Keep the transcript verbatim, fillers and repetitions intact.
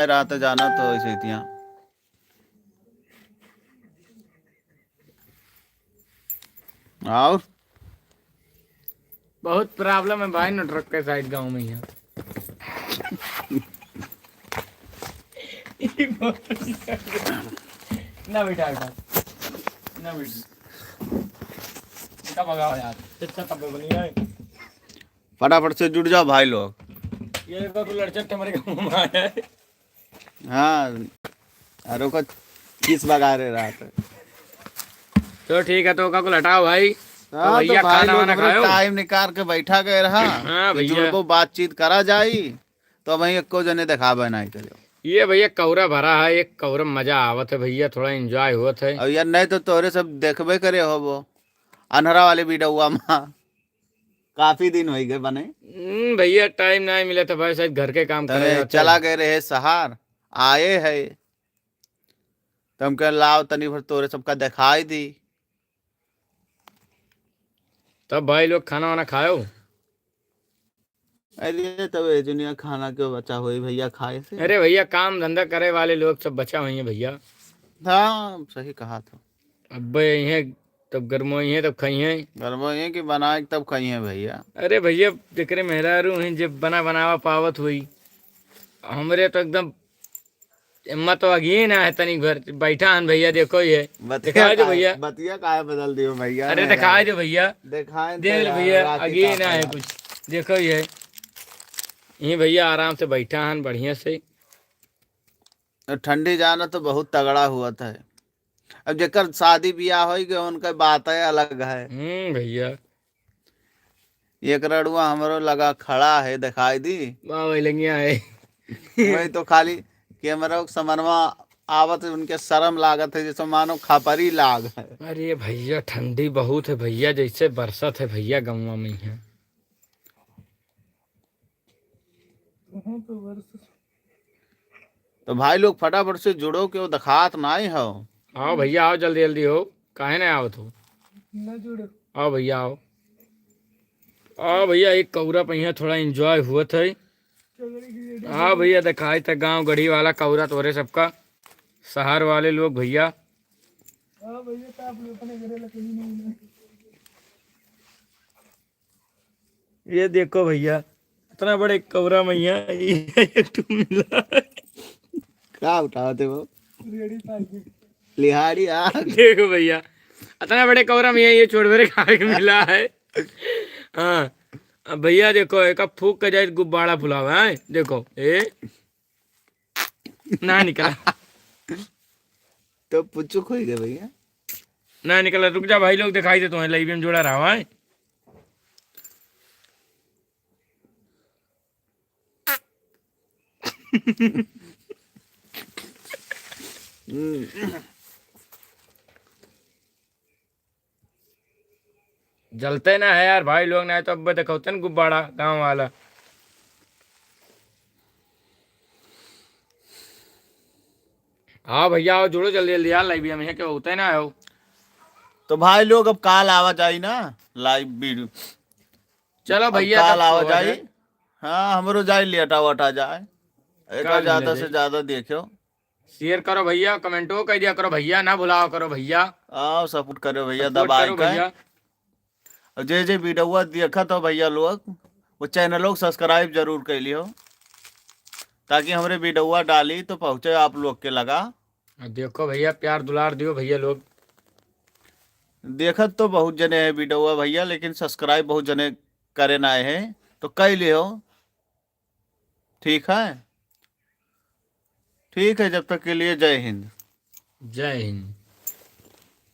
रहा था जाना तो ऐसे ही थिया। और बहुत problem है भाई, network के side गाँव में यहाँ। ना बेटा, बेटा। ना बेटा। बेटा भगाओ यार। अच्छा तब बनी है। फटाफट से जुड़ जाओ भाई लोग। ये देखो, तो लड़चट हमारे गाँव में आया है। हाँ, अरे ओकर किस बगा रहे रात। तो ठीक है, तो ओका को हटाओ भाई। तो हाँ, तो भैया भाई खाना लोग वाना हमरे खाओ। Time निकाल के बैठा गए रहा हाँ कि भैया। जुड़बो, बातचीत करा जाई, तो वहीं एको जने देखाबे नहीं करियो। ये भैया कौरा भरा है, एक कौरा में मजा आवत है भैया, थोड़ा enjoy होत है। और यार नहीं तो तोरे सब देखबे करे होबो, अन्हरा वाले वीडियोवा में। काफी दिन होइ गए बने। हम्म, भैया time नहीं मिला था भाई, शायद घर के काम करे तबे रहते चला हैं। गए रहे शहर, आए है। तो हम कहे लाओ तनी भर तोरे सबका दिखाई दी। तब भाई लोग खाना वाना खायो? अरे तब ए दुनिया खाना के बचा होई भैया खाए से। अरे भैया काम धंधा करे वाले लोग सब बचा हुई हैं भैया। हाँ, सही कहा था। अब इहे तब गरमोइहे तब खइहे। गरमोइहे कि बनाए के तब खइहे भैया। अरे भैया, जेकरे मेहरारू हैं, जे बना बनावा पावत हुई। हमरे तो एकदम एम्मा तो अगिए ना है तनिक भर। बैठा हन भैया, देखो ये। बतिया दिखाई दो काहे, भैया। बतिया काहे बदल दियो भैया? अरे मेहरारू। दिखाई दो भैया। दिखाई देख तो लो यार, भैया, राखी अगिए का ना है भैया। कुछ। देखो ये। ये भैया आराम से बैठा हन बढ़िया से। ठंडी जाना तो बहुत तगड़ा हुआ था। अब जेकर शादी बियाह होइ गए, उनका बात है अलग है। हम्म, भैया। एक रड़ुआ हमरो लगा खड़ा है, दिखाई दी। वाह, वही लंगिया है। वही तो खाली कैमरा के समनवा आवत है, उनके शर्म लागत है, जैसे मानो खपरी लाग है। अरे भैया, ठंडी बहुत है भैया, जैसे बरसत है भैया, गौवा में है। तो भाई लोग फटाफट से जुड़ो, केहू दिखात नाई हो। आओ भैया, आओ जल्दी जल्दी हो, काहे ना आवत हो? ना जुड़ो। आओ भैया, आओ। आओ भैया, एक कौरा पे यहाँ थोड़ा enjoy हुआ था। आओ भैया, दिखाई था गांव गढ़ी वाला कौरा तोरे सबका, शहर वाले लोग भैया। हाँ भैया, तो आप लोग अपने घरे लकड़ी नहीं लाए। ये देखो भैया, इतना बड़े कौरा मैया, ये एक ठो मिला। का उठावत है वो? रेड़ी पानी। लिहाड़ी आग। देखो भैया, इतना बड़े कौरा मैया, ये छोट भरे खाए के मिला है। हाँ, अब भैया देखो, एक फूक के जाए गुब्बारा फुलावा है, देखो, ए। ना निकला। तो पुचुक होइ गए भैया। ना निकला, रुक जा भाई लोग, दिखाई दे तुम्हें, live में जुड़ा रहा है। हम्म। जलते ना है यार भाई लोग, ना तो अब देखौते न गुब्बारा गाँव वाला। हाँ भैया, आओ जुड़ो जल्दी जल्दी यार, live में के होते ना हो। तो भाई लोग अब काल आवा जाई ना live video। चलो अब भैया, काल तब आवा सोवा जाई। जाए। हाँ, हमरो जाए लेटा वटा जाए। एक काल ज्यादा मिले से जाए। ज्यादा देखो। Share करो भैया, commentओ कर दिया करो भैया, ना भुलावा करो भैया। आओ support करो भैया, support दबाए करो के। भैया। और जे जे वीडियोवा देखत हो भैया लोग, वो channelओ को subscribe जरूर कर लियो, ताकि हमरे वीडियोवा डाली तो पहुँचे आप लोग के लगा। आ देखो भैया, प्यार दुलार दियो भैया लोग। देखत तो बहुत जने हैं वीडियोवा भैया, लेकिन subscribe बहुत जने करे ना आए हैं, तो कर लियो। ठीक है, ठीक है, जब तक के लिए जय हिंद। जय हिंद।